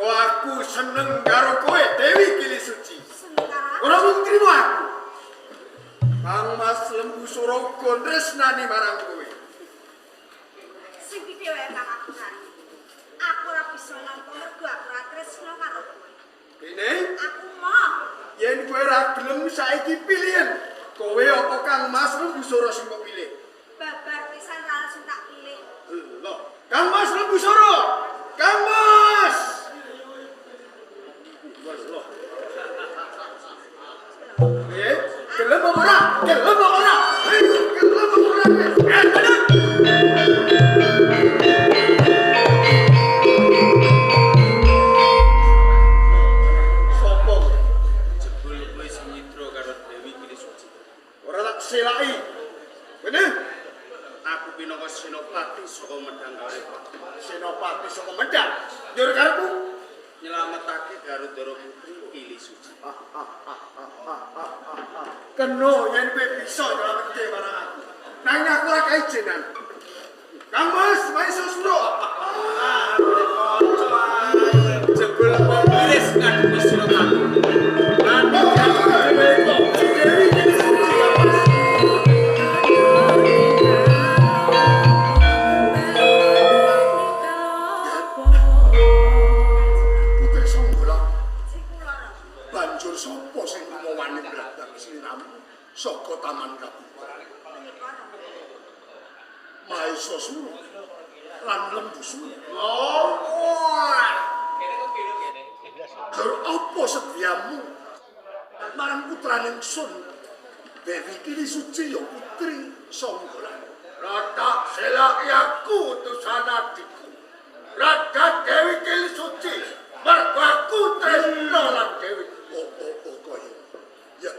Mergo aku seneng karo kowe Dewi Kili Suci. Seneng karo aku. Ora mung trimo aku. Kang Mas Lembu Sura uga tresnani marang kowe. Sing piye wae Kang aku kan. Aku ora bisa nampa mergo aku ora tresno karo kowe. Dene, Aku moh. Yen kowe ora gelem saiki pilihan, kowe apa Kang Mas Lembu Sura sing mbok pilih? Babar pisan ra langsung tak pilih. Loh, Kang Mas Lembu Sura. Kang Mas. Mas loh. Eh, gelem apa ora? Gelem apa ora? Eh, gelem apa ora? Eh, bener. Sopo? Jebul kowe sing nyidra karo Dewi Kili Suci. Ora tak selaki. Bener? Aku pinangka senopati saka Medang Kauripan. Senopati saka Medang. Njur karepmu? Nyelametake Garudara Putri Kili Suci. Kena yen kowe bisa nyelametke marang aku. Nanging aku ora kaijenan. Kang Mas, Maisa Sura. Jebul pemiris ngadepi sira kabeh. Lan Dewi Kili Suci. Putri Sanggola, Sing kula ora. Banjur sapa sing wani mladak sliramu saka Taman Kabupaten? Menika Rama. Maesa Sura lan Lembu Sura. Oh, wah. Jur apa sediamu marang putrane ingsun Dewi Kili Suci ya Putri Sanggola? Rada selaki aku utusan adikku. Rada Dewi Kili Suci. Mergo aku tresno lan Dewi. Oh oh oh kaya. Ya.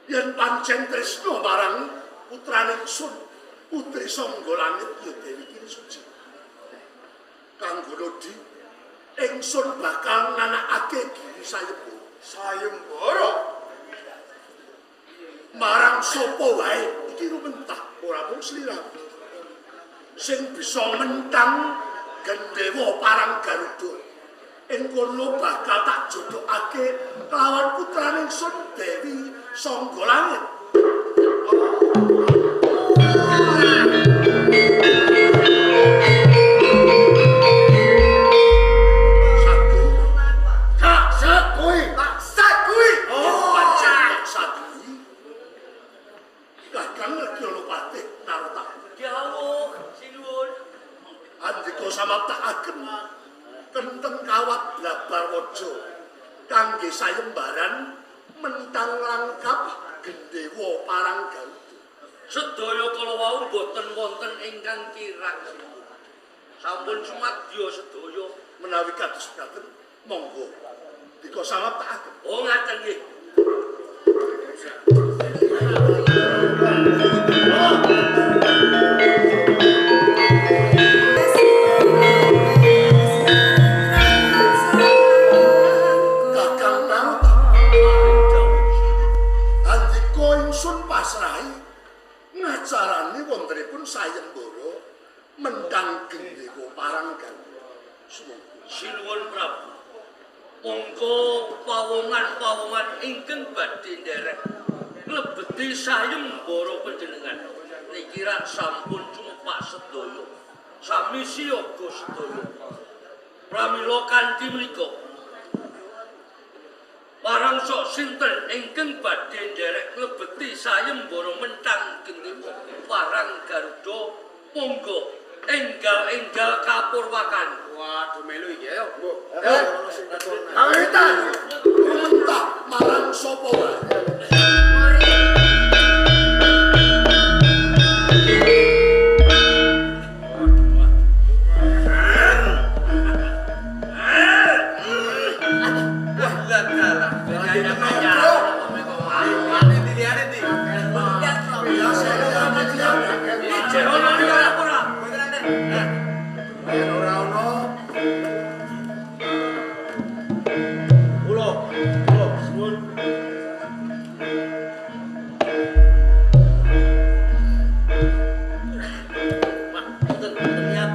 Yen pancen tresno marang putrane ingsun Putri Sangga Langit ya Dewi Kili Suci. Kanggo nodi ingsun bakal nganakake Giri Sayembara. Sayembara. Marang sapa wae iki rumentah ora mung sliramu. Sing bisa mentang gendhewa parang Garuda. Ing kono bakal tak jodhokake kelawan putrane ingsun Dewi Sangga Langit. Satu, Tak sakui, tak sakui. Oh, pancen tak sadui. Kakang lagi ana patih Narotama. Dawuh sinuwun. Andika samaptakaken kenteng kawat blabar waja kangge sayembaran mentang langkap gendhewa parang Garuda. Sedaya kala wau boten wonten ingkang kirang sinuwun. Sampun sumadya sedaya. Menawi kados mekaten monggo dika samaptakaken. Oh ngaten nggih. Kakang Narotama, andika ingsun pasrahi ngacarani wontenipun sayembara mentang gendhewa parang Garuda. Sumangga. Sinuwun Prabu. Monggo pawongan-pawongan ingkang badhe nderek nglebeti sayembara panjenengan. Niki rak sampun cumepak sedaya. Sami siyaga sedaya. Pramila kanthi menika marang sok sinten ingkang badhe nderek nglebeti sayembara mentang gendhewa parang Garuda monggo enggal-enggal kapurwakan. Waduh melu iki ayo. Eh, kawitan. Rumentah marang sapa wae. Wah, dalah. Kaya-kaya. Ijeh ono ora ora. Yen ora ono Kula, kula suwun. Wah, boten boten niat.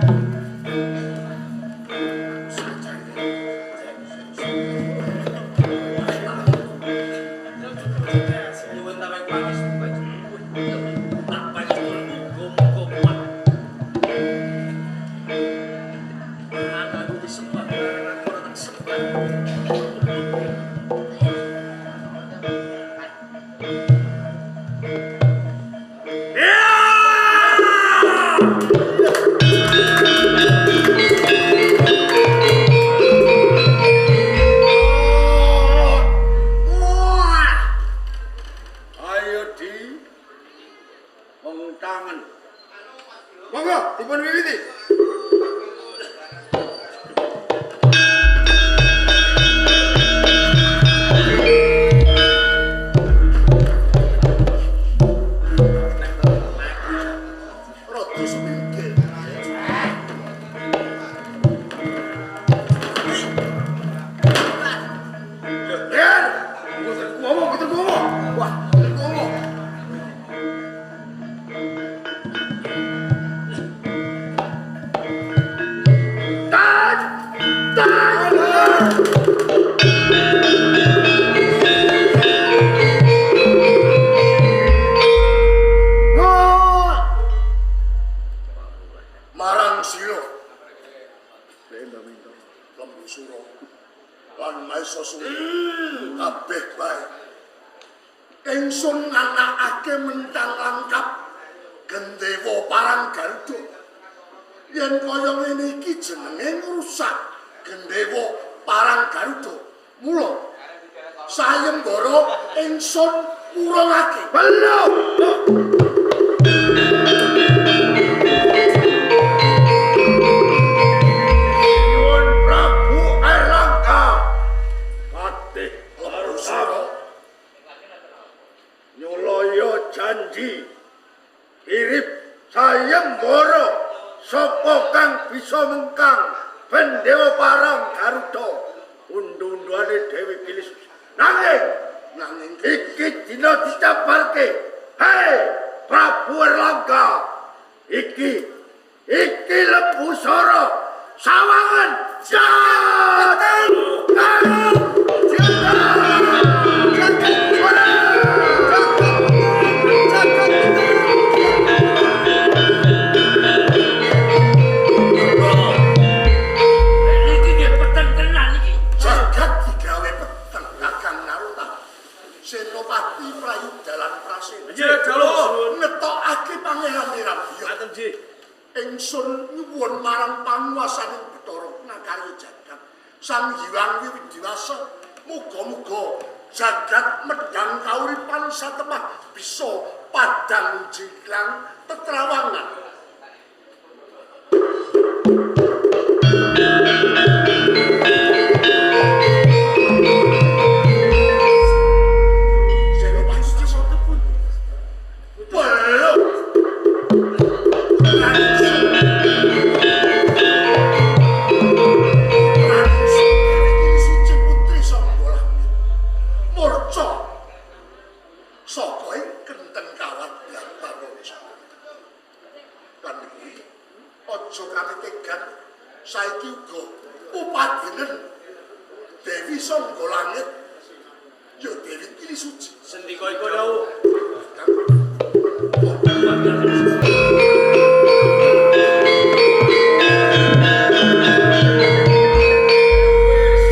Marang sira Lembu Sura lan Maesasura kabeh bae. Ingsun nganakake mentang langkap Gendewa parang Garuda. Yen kaya ngene iki jenenge ngrusak Gendewa parang Garuda. Mula sayembara ingsun murungake. Belum. Nyuwun Prabu Airlangga Patih Lembu Sura nyulaya janji irip sayembara sapa kang bisa mengkang Bendewa parang Garuda undu-unduane Dewi Kili Suci. Nanging nanging iki dina dicabarke. Hei Prabu Airlangga, iki iki Lembu Sura sawangan jateng. Niki nggih peteng tenan iki. Jagat digawe peteng Kakang Narota. Senopati Prayuda lan Prasena. Nggih, dalu. Ngetokake Pangeran Wirabya. Ngaten, Ji. Ingsun nyuwun marang panguwasaning Bathara Nakarya jagat. Sang Hyang Widiwasa, muga-muga jagat medhang kauripan satemah bisa padhang jingklang tetrawangan. Senopati Belum. Suci Putri Sangga Langit murca saka ing kenteng kawat Bathara lan kuwi aja katetegan saiki uga upadenen Dewi Sangga Langit ya Dewi Kili Suci. Sendika iko dawuh.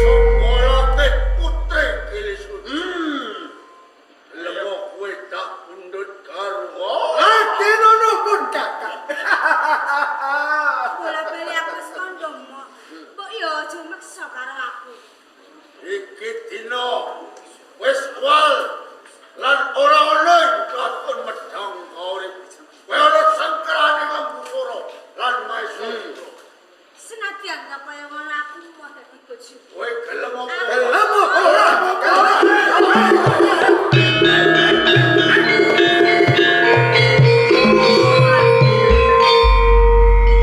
Sangga Langit Putri Kili Suci. Lemo kowe tak pundhut garwa. Adenono pun kakak. Bola-bali aku wis kandha mok. Mbok yo aja meksa karo aku. Iki dina wis wal lan ora ana ing katon medhang kaurip. Kowe ana sangkrane Lembu Sura lan Maesasura. Senadyan ta kaya ngono aku mau dadi bojomu. Kowe gelem apa? Gelem apa ora?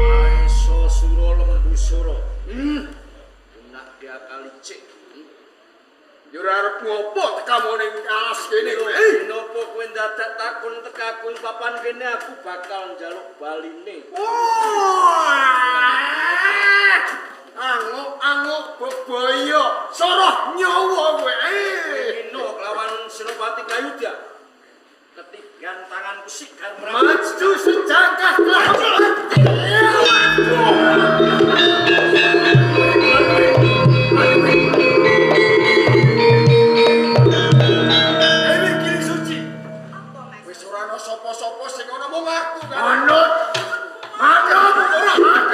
Maesasura Lembu Sura. Nak diakali cik. Yo ora arep ngopo tekamu ning alas kene kowe. Napa kowe ndadak takon tekakun papan kene aku bakal njaluk baline. Wah! Anguk-anguk bebaya, soroh nyawa kowe. Nino lawan Senopati Kayuda. Ketiban tanganku sigar Maju sejangkah Dewi Kili Suci. Apa Mas? Wis ora ana sapa-sapa sing ana mung aku kan. Manut. Manut ora manut.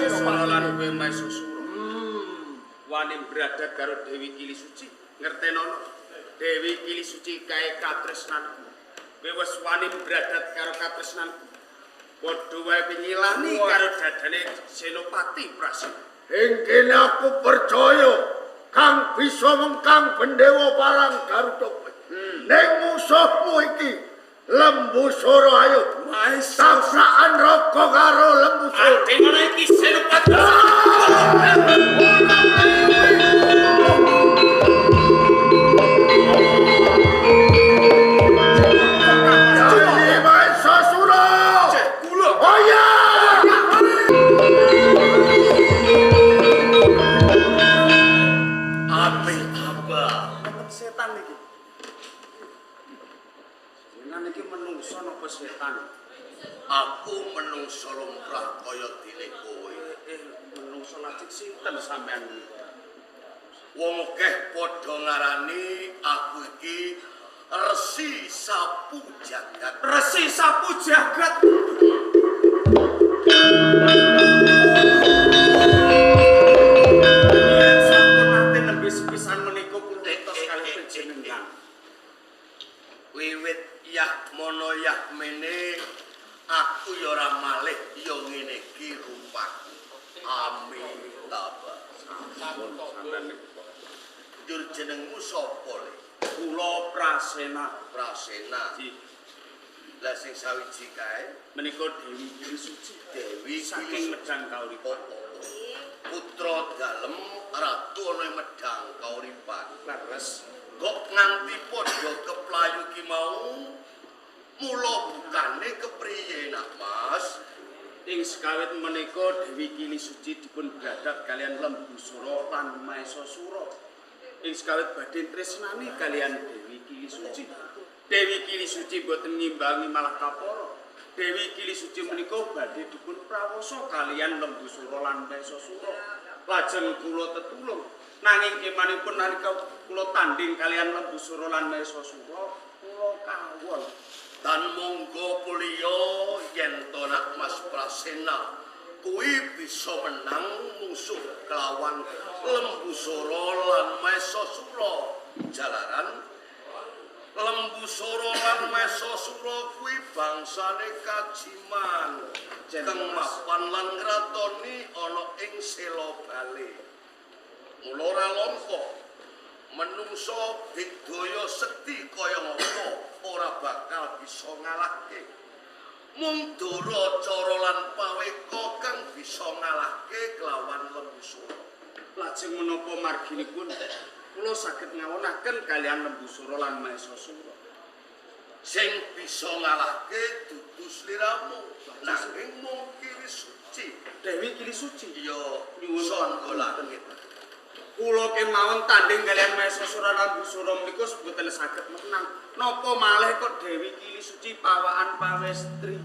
Sura lan kowe Maesasura. Wani bradat karo Dewi Kili Suci. Ngertenono. Dewi Kili Suci kae katresnanku. Kowe wis wani bradat karo katresnanku. Padha wae penyilani karo dadane Senopati Prasena. Ing kene aku percaya kang bisa mengkang Bendewa parang Garuda kowe. Ning musuhmu iki Lembu Sura ayo. Tabrakan raga karo Lembu Sura. Adenono iki Senopati. Jadi Maesasura. Panjenengan iki menungso napa setan? Aku menungso lumrah kaya dene kowe. Menungso lajeng sinten sampean menika? Wong akeh padha ngarani aku iki Resi Sapu Jagat. Resi Sapu Jagat. Yen sampun nate nembe sepisan menika kuntos kalih panjenengan. Wiwit yah mono yah mene aku ya ora malih ya ngene iki rupaku. Amitabha. Sampun sampean niku. Njur jenengmu sapa le? Kula Prasena. Prasena. Nggih. Lah sing sawiji kae Menika Dewi Kili Suci. Dewi Saking Medang Kauripan. Oh, oh, oh. Putra dalem ratu ana ing Medang Kauripan. Leres. Kok nganti padha keplayu ki mau? Mula bukane kepriye nak Mas? Ing sekawit menika Dewi Kili Suci dipun bradhat kalian Lembu Sura lan Maesasura. Ing sekawit badhe tresnani kalian Dewi Kili Suci. Dewi Kili Suci boten ngimbangi malah kapara. Dewi Kili Suci menika badhe dipun prawasa kalian Lembu Sura lan Maesasura. Lajeng kula tetulung. Nanging emanipun nalika kula tanding kalian Lembu Sura lan Maesasura, kula kawon. Tan monggo kuliya yen to nak Mas Prasena kuwi bisa menang musuh kelawan Lembu Sura lan Maesasura. Jalaran Lembu Sura lan Maesasura kuwi bangsane kajiman kang mapan lan ngratoni ana ing Selobale. Mula ora langka menungso digdaya sekti kaya ngapa ora bakal bisa ngalahke. Mung dara cara lan paweka kang bisa ngalahke kelawan Lembu Sura. Lajeng menapa marginipun kula saged ngawonaken kalian Lembu Sura lan Maesasura. Sing bisa ngalahke dudu sliramu, nanging mung Kili Suci. Dewi Kili Suci. Ya Nyuwun sangga langit. Kula kemawon tanding kalian Maesasura lan Lembu Sura menika boten saged menang. Napa malih kok Dewi Kili Suci pawaan pawestri?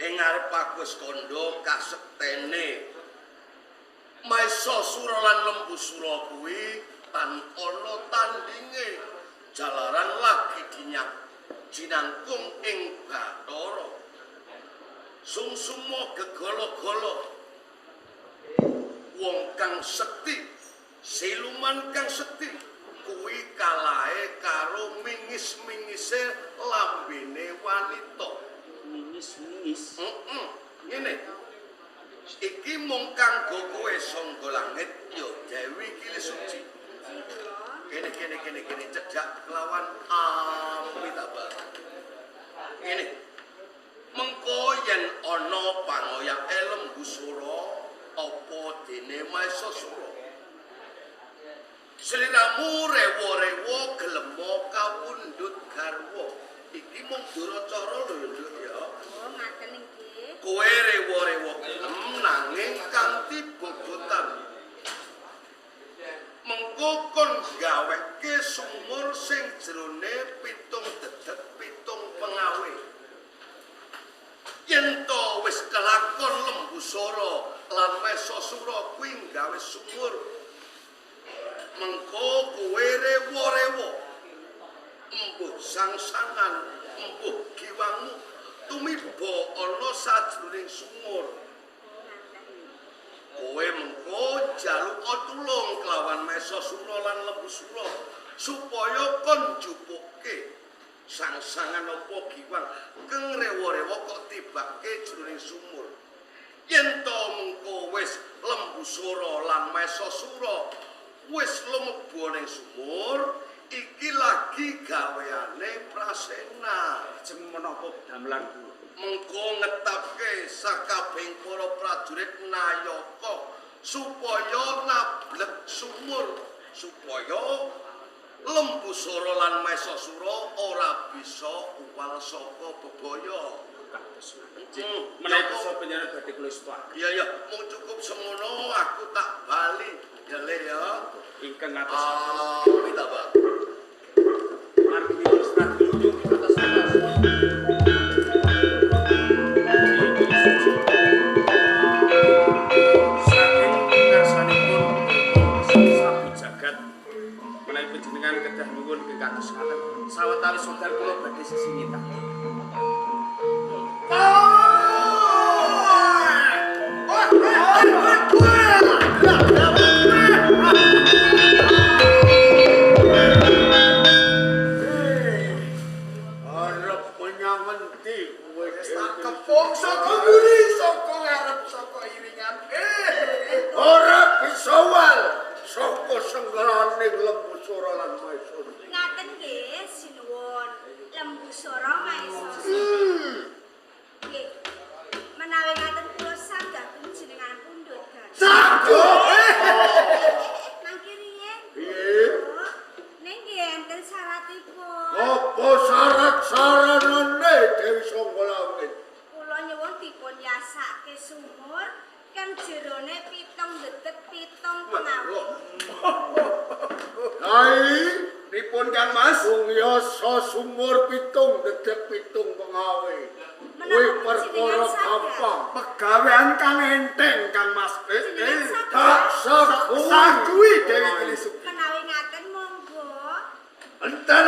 Ing ngarep aku wis kandha kasektene Maesasura lan Lembu Sura kuwi tan ana tandinge, jalaran lagi dinyak jinangkung ing Bathara. Sungsuma gegala-gala wong kang sekti, siluman kang sekti kuwi kalahe karo mingis-mingise lambene wanita. Mingis-mingis. Ngene. Iki mung kanggo kowe sangga langit ya Dewi Kili Suci. Kene kene kene kene cedhak kelawan Amitabha. Ngene. Mengko yen ana pangoyake Lembu Sura apa dene Maesasura. Sliramu rewa-rewa gelema kawundhut garwa. Iki mung duracara lho ya, Nduk ya. Oh, ngaten nggih. Kowe rewa-rewa gelem nanging kanthi bobotan. Mengko kon gaweke sumur sing jerone 7 dedek 7 pengawe. Yen to wis kelakon Lembu Sura lan Maesasura kuwi gawe sumur, mengko kowe rewa-rewa embuh sang-sangan, embuh giwangmu tumiba ana sajroning sumur. Kowe mengko njaluk tulung kelawan Maesasura lan Lembu Sura supaya kon njupukke sang-sangan apa giwang kang rewa-rewa kok tibake jroning sumur. Yen to mengko wis Lembu Sura lan Maesasura wis lumebu ning sumur, iki lagi gaweane Prasena. Lajeng menapa damelan kula? Mengko ngetapke sakabehing para prajurit nayaka supaya nablek sumur, supaya Lembu Sura lan Maesasura ora bisa uwal saka bebaya. Kados menawi kersa panjenengan badhe kula estuaken. Iya ya, mung cukup semono aku tak bali. Ya le ya. Ingkang ngatosaken. Amitabha. Margi Sawetawis wekdal kula badhe sesingitan. Arep menyang endi kowe? Wis tak kepung saka mburi, saka ngarep, saka iringan. Ora bisa wal saka senggelaning Lembu Sura lan Maesasura. Ngaten nggih, sinuwun. Lembu Sura Maesasura. Nggih. Menawi ngaten kula sanggah jenengan pundhut kan. Sago. Mangke riyen. Piye? Ning nggih enten syaratipun. Apa syarat saranane Dewi Sangga Langit? Kula nyuwun dipun yasake sumur kang jerone 7 detik 7 pengawe. Kai, Pripun Kang Mas? wong yasa sumur 7 detik 7 pengawe. Kuwi Menapa perkara jenengan saged? gampang. Pegawean kang enteng Kang Mas. Jenengan saged? Tak sagui. Sagui Dewi Kili Suci. Menawi ngaten monggo. Enten.